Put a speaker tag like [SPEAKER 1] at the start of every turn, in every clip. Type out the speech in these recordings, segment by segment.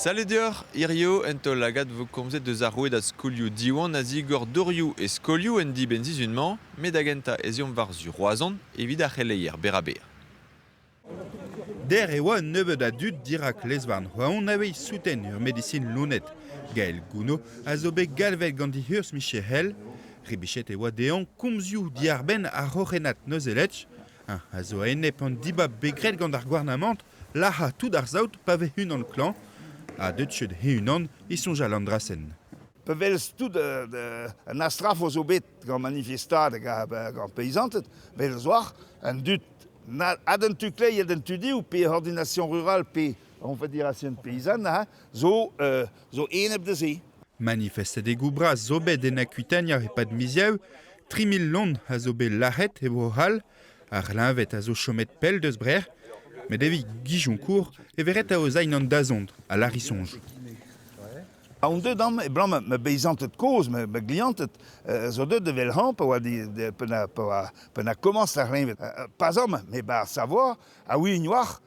[SPEAKER 1] Salud deoc'h, hirio en taol lagad vo komzet deus ar rouedad skolioù Diwan a zigor dorioù e skolioù en dibenn-sizhun-mañ, met da gentañ ez eomp war-zu Roazhon evit ar c'heleier berr-ha-berr.
[SPEAKER 2] Der e oa un nebeud a dud dirak lez-varn Roazhon aveit souten ur medisin loened. Gael Gounod a zo bet galvet gant he urzh micherel. Rebechet e oa dezhañ komzioù diarbenn ar roc'hennad neuze-lech. Eñ a zo a-enep an dibab bet graet gant ar gouarnamant lazhañ tout ar saout pa vez unan klañv. Ha deut chut he-unan e soñjal an dra-sen.
[SPEAKER 3] Pa welez tout an astrafo zo bet gant manifestadeg gant peizanted, vel zoar, an dud ha d'an tu kleiz ha d'an tu dehoù, pe ordination rurale pe Confédération paysanne, hein, zo, zo enep da se.
[SPEAKER 2] Manifestadegoù bras zo bet en Aquitania e-pad miziaou, 3 000 lon a zo bet lazhet e Bro-C'hall, ar c'hleñved a zo chomet pell deus Brec'h, met evit Gijoncourt e vez ret aozañ an dazont a lâri-soñj.
[SPEAKER 3] On deut amañ, abalamour ma beizanted kozh, ma glianted, zo deut evel hañ pa oa pa oa pa na komañs ar c'hleñved. Pas amañ, met 'ba ar Savoie, a ouien oac'h,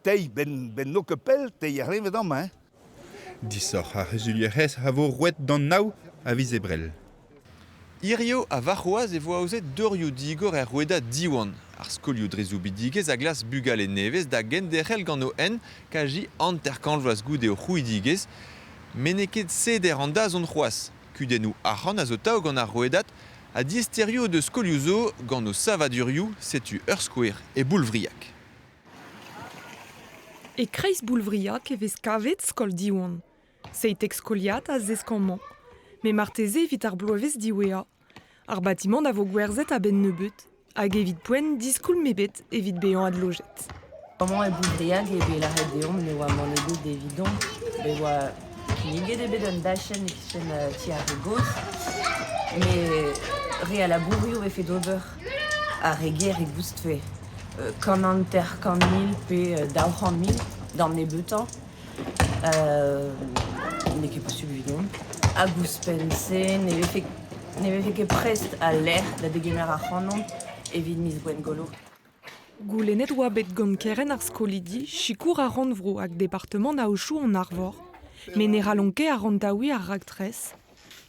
[SPEAKER 3] teiz ben ben n'o ket pell, teiz ar c'hleñved amañ hein.
[SPEAKER 2] Disoc'h ar c'huzulierezh a vo roet d'an nav a viz Ebrel.
[SPEAKER 1] Hirio ha warc'hoazh e vo aozet dorioù digor er rouedad Diwan. Ar skolioù dre soubidigezh a glask bugale nevez da genderc'hel gant o hent kazi 50 vloaz goude o c'hrouidigezh. Met n'eo ket seder an dazont c'hoazh. Kudennoù arc'hant a zo tav gant ar rouedad ha diaesterioù o deus skolioù zo gant o savadurioù, setu ur skouer e Boulvriag.
[SPEAKER 4] E-kreiz Boulvriag e vez kavet skol Diwan. 17 skoliad a zesk amañ. Met marteze evit ar bloavezh diwezhañ. Ar batimant a vo gwerzhet a-benn nebeut, hag evit poent diskoulm ebet evit bezañ adlojet.
[SPEAKER 5] Amañ e Boulvriag eo bet lâret deomp ne oa mann ebet evidomp. Bet oa kinniget eo bet un dachenn e-kichen ti ar re gozh, met re a labourioù 'vefe d'ober. Ar re ger e goustfe 150 mil pe 200 mil d'an nebeutañ. N'eo ket posubl evidon. Hag ouzhpenn-se ne vefe ne vefe ket prest al lec'h da degemer ac'hanomp evit miz Gwengolo.
[SPEAKER 4] Goulennet oa bet gant kerent ar skolidi sikour ar rannvro hag departamant Aochou-an-Arvor, met ne c'hallont ket arc'hantaouiñ ar raktres.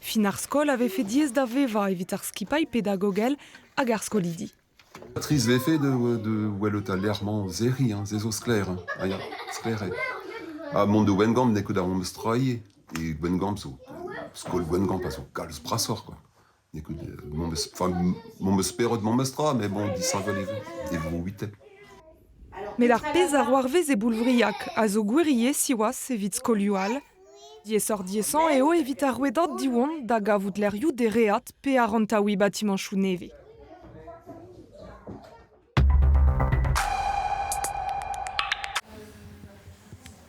[SPEAKER 4] Fin ar skol a vefe diaes da vevañ evit ar skipailh pedagogel hag ar skolidi.
[SPEAKER 6] Trist 'vefe da welout al lec'h-mañ serriñ hein, se zo sklaer hein, ah ya, sklaer eo. Ha mont da Wengamp n'eo ket ar memes tra ivez. E Gwengamp zo skol Gwengamp a zo kalz brasoc'h kwa. N'eo ket memes enfin memes spered memes tra met bon disheñvel e vo e vo 8.
[SPEAKER 4] Met ar pezh a c'hoarvez e Boulvriag a zo gwiriez siwazh evit skolioù all. Diaesoc'h-diaesañ eo evit ar rouedad Diwan da gavout lec'hioù dereat pe arc'hantaouiñ batimañchoù nevez.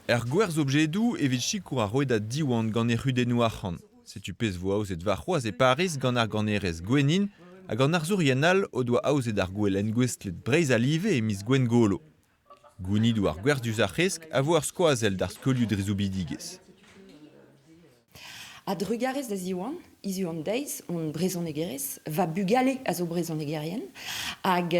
[SPEAKER 1] Er gwerzh-objedoù evit sikour ar rouedad Diwan gant he c'hudennoù arc'hant. Setu pezh 'vo aozet warc'hoazh e Pariz gant ar ganerez Gwenin hag an arzourien all o doa aozet ar gouel engouestlet Breizh a-live e miz Gwengolo. Gounidoù ar gwerzh diouzh ar c'hresk a vo ur skoazell d'ar skolioù dre soubidigezh.
[SPEAKER 7] A-drugarez da Ziwan, hiziv an deiz on brezhonegerez, va bugale a zo brezhonegerien, hag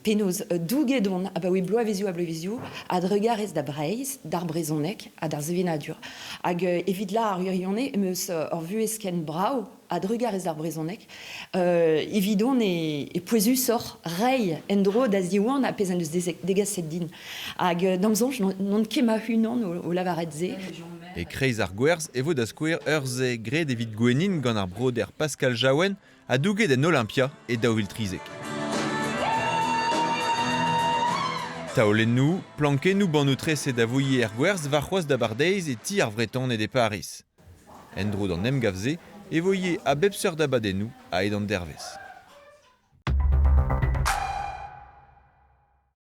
[SPEAKER 7] penaos douget on abaoe bloavezioù ha bloavezioù a-drugarez da Breizh, d'ar brezhoneg ha d'ar sevenadur. Hag evit lâr ar wirionez em eus ur vuhez ken brav a-drugarez d'ar brezhoneg. Evidon e pouezusoc'h reiñ en-dro da Ziwan ar pezh en deus degaset din. Hag d'am soñj n'on ket ma-unan o lavaret se.
[SPEAKER 1] E-kreiz ar gwerzh e vo da skouer ur sez graet evit Gwenin gant ar broder Pascal Jaouen ha douget en Olympia e 2013. Taolennoù, plankennoù bannoù-treset a vo ivez er gwerzh warc'hoazh d'abardaez e ti ar Vretoned e Pariz. En-dro d'an emgav-se e vo ivez a bep seurt abadennoù a-hed an dervezh.